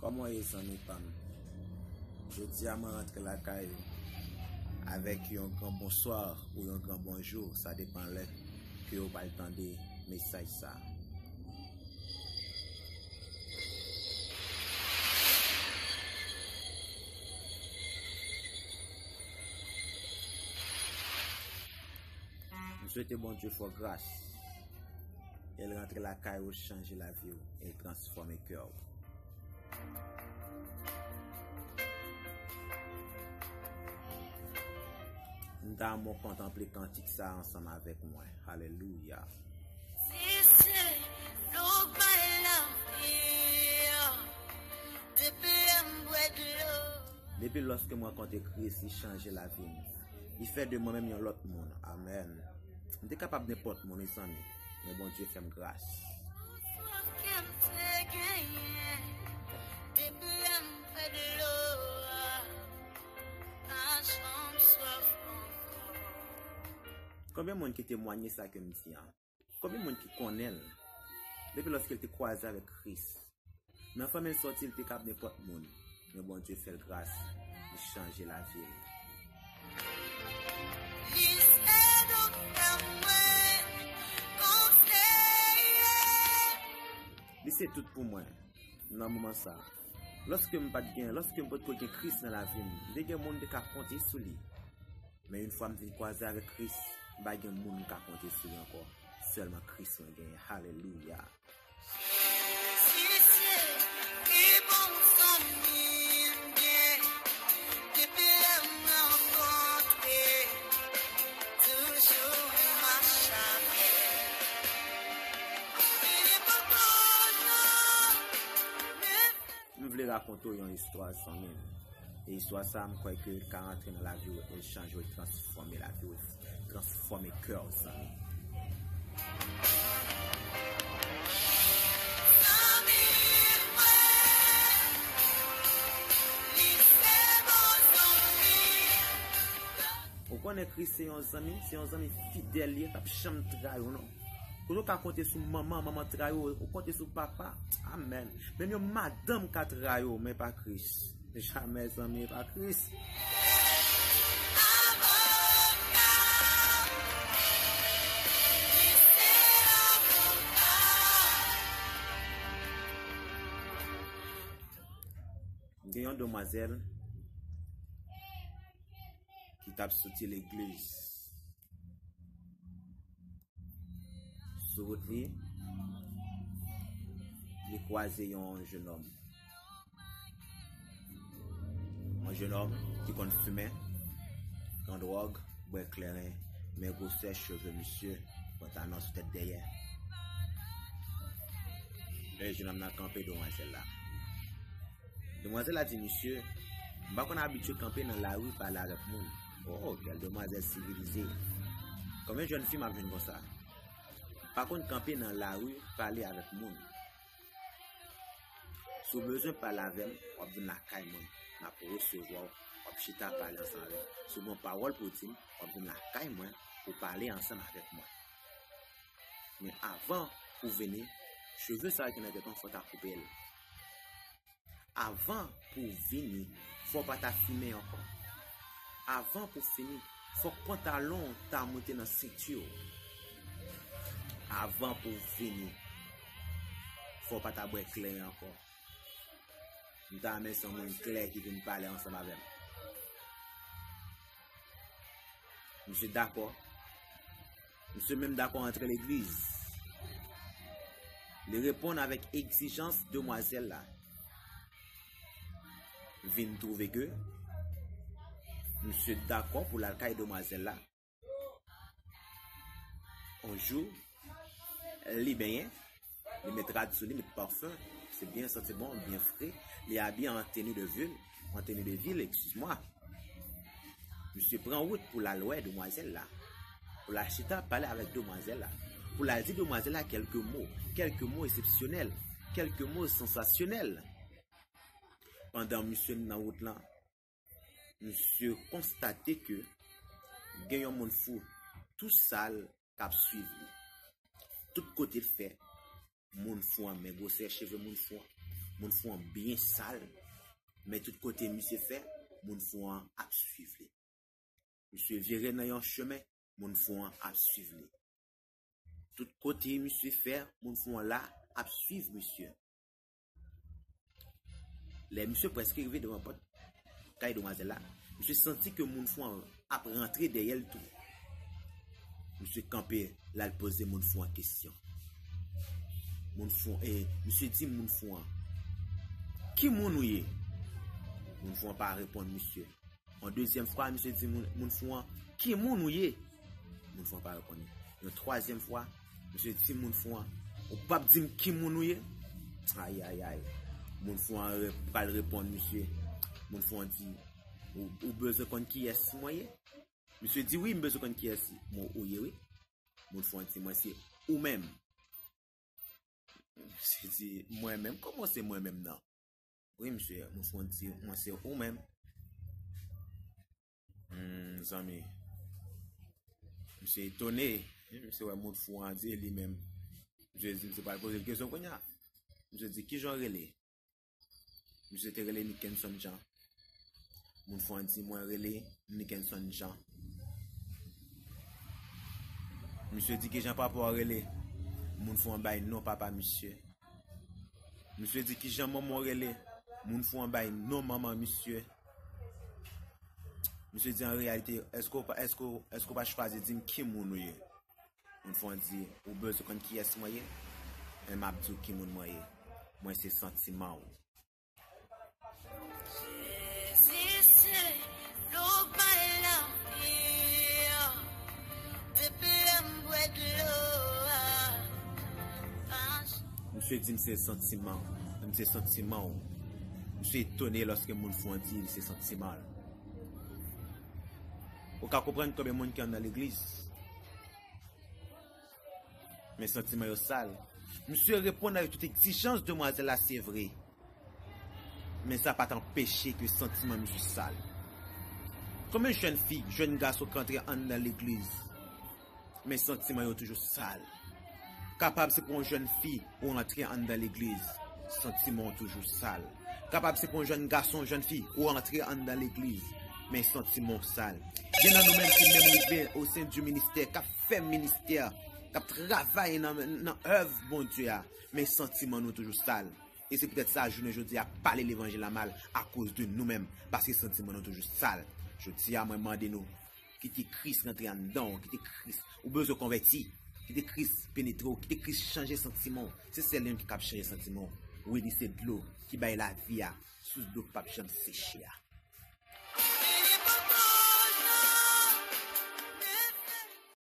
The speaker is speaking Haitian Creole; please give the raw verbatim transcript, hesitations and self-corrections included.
Kòman w ye, zanmi pa m? Jodi a, mwen rantre lakay ou avèk yon gran bonswa ou yon gran bonjou, sa depann lè ke w pral tande mesaj sa. M swete Bondye fè w gras e l rantre lakay ou, chanje lavi w e l transfòme kè w. M ta renmen w kontanple kantik sa a ansanm avèk mwen. Alelouya. Si se dlo bay lavi, depi lè m bwè dlo. Depi lòske m rankontre Kris, li chanje lavi m. Li fè de mwen menm yon lòt moun. Amèn. M te kapab nenpòt moun, mezanmi, men Bondye fè m gras. Swaf ke m te genyen depi lè m bwè dlo a, pa janm swaf ankò. Konbyen moun ki temwanye sa ke m di an? Konbyen moun ki konnen l? Depi lòske l te kwaze avèk Kris, nan fanmi l sòti, l te kab nenpòt moun, men Bondye fè l gras, li chanje lavi l. Li se doktè mwen, konseye. Li se tout pou mwen nan moman sa. Lòske m pa t gen, lòske m potko gen Kris nan lavi m, m te gen moun m te ka konte sou li. Men yon fwa m vin kwaze avèk Kris, m pa gen moun m ka konte sou li ankò. Sèlman Kris mwen genyen. Alelouya. Jezi se pi bon zanmi m gen. Depi lè m rankontre, toujou mache avè m. Li poko janm M vle rakonte w yon istwa, zanmi m. E istwa sa a, m kwè ke l ka rantre nan lavi w e l chanje w, e l transfòme lavi w, e l transfòme kè w, zanmi. Zanmi mwen, li se bon zanmi. Ou konnen Kris se yon zanmi, se yon zanmi fidèl li ye, p ap janm trayi w non. Kote w ka konte sou manman, manman trayi w, ou konte sou papa. Amèn. Menm yon madanm ka trayi w, men pa Kris. Jamè, zanmi, pa Kris. Gen yon demwazèl ki t ap soti legliz. Sou wout li, li kwaze yon jennòm. Yon jennòm ki konn fimen, pran dwòg, bwè kleren, men gwosè cheve misye, pantalon sou tèt dèyè. Lè jennòm nan kanpe demwazèl la. Demwazèl la di misye, "M pa konn abitye kanpe nan lari pale avèk moun." Oh, kèl demwazèl sivilize. Konbyen jèn fi m ap jwenn konsa? "M pa konn kanpe nan lari pale avèk moun." Si w bezwen pale avè m, w ap vin lakay mwen. M ap resevwa w, w ap chita pale ansanm avè m. Si w gen yon pawòl pou w di m, w ap vin lakay mwen pou w pale ansanm avèk mwen. Men avan pou w vini, cheve sa yo ki nan tèt ou an, fò w ta koupe l. Avan pou w vini, fò w pa ta fimen ankò. Avan pou w fini, fòk pantalon w ta moute nan senti w. Avan pou w vini, fò w pa ta bwè kleren ankò. M ta renmen se yon moun klè ki vin pale ansanm avè m. Misye dakò. Misye menm dakò antre legliz. Li reponn avèk egzijans demwazèl la. Vin twouve ke misye dakò pou l al kay demwazèl la. On jou, li benyen, li met rad sou li, li pafen, se byen santi bon, byen fre, li abiye an teni de vil, an teni de vil, excuse-moi. Misye pran wout pou l al wè demwazèl la, pou l al chita pale avèk demwazèl la, pou l al di demwazèl la kèlke mo, kèlke mo eksepsyonèl, kèlke mo sansasyonèl. Pandan misye nan wout lan, misye konstate ke gen yon moun fou tou sal k ap swiv li. Tout kote l fè, moun fou an, men gwosè cheve moun fou an. Moun fou an byen sal, men tout kote misye fè, moun fou an ap swiv li. Misye vire nan yon chemen, moun fou an ap swiv li. Tout kote misye fè, moun fou an la ap swiv misye. Lè misye prèske rive devan pòt kay demwazèl la, misye santi ke moun fou an ap rantre dèyè l tou. Misye kanpe, l al poze moun fou an kesyon. Moun fou, e, misye di moun fou an, "Ki moun ou ye?" Moun fou an pa reponn misye. Yon dezyèm fwa, misye di moun, moun fou an, "Ki moun ou ye?" Moun fou an pa reponn li. Yon twazyèm fwa, misye di moun fou an, "Ou p ap di m ki moun ou ye?" Ayayay. Moun fou an re- pral reponn misye. Moun fou an di, "Ou, ou bezwen konn kiyès mwen ye?" Misye di, "Wi, m bezwen konn kiyès mwen ou ye, wi." Moun fou an di, "Mwen se ou menm." Misye di, "Mwen menm? Kòman se mwen menm nan?" "Wi, misye," moun fou an di, "Mwen se ou menm." Hmm, zanmi. Misye etone. Misye wè moun fou an di li menm. Misye di, misye pral poze l kesyon kounye a. Misye di, "Kijan w rele?" Misye te rele Nickenson Jean. Moun fou an di, "Mwen rele Nickenson Jean." Misye di, "Kijan papa w rele?" Moun fou an bay non papa misye. Misye di, "Kijan manman w rele?" Moun fou an bay non manman misye. Misye di, "An reyalite, èske w pa, èske w, èske w pa chwazi di m ki moun ou ye?" Moun fou an di, "Ou bezwen konn kiyès mwen ye? Men m ap di w ki moun mwen ye. Mwen se santiman w." Jezi se lou bay lavi a. Depi lè m bwè dlo a. Misye di, "M se santiman w. M se santiman w." Misye etone lòske moun fou an di, "M se santiman l." Ou ka konprann konbyen moun ki anndan legliz? Men santiman yo sal. Misye reponn avèk tout egzijans demwazèl la, se vre. Men sa pa t anpeche ke santiman misye sal. Konbyen jèn fi, jèn gason k antre anndan legliz, men santiman yo toujou sal? Kapab se pou yon jèn fi ou antre anndan legliz, santiman w toujou sal. Kapab se pou yon jèn gason, jèn fi ou antre anndan legliz, men santiman w sal. Gen nan nou menm ki menm rive o sen di ministè, k ap fè ministè, k ap travay nan, nan èv Bondye a, men santiman nou toujou sal. E se poutèt sa, jounen jodi a, pale levanjil la mal akoz de nou menm, paske santiman nou toujou sal. Jodi a, mwen mande nou, kite Kris rantre anndan w, kite Kris, ou bezwen konvèti, kite Kris penetre w, kite Kris chanje santiman w. Se sèl li menm ki kab chanje santiman w. Wi, li se dlo ki bay lavi a, sous dlo k p ap janm seche a.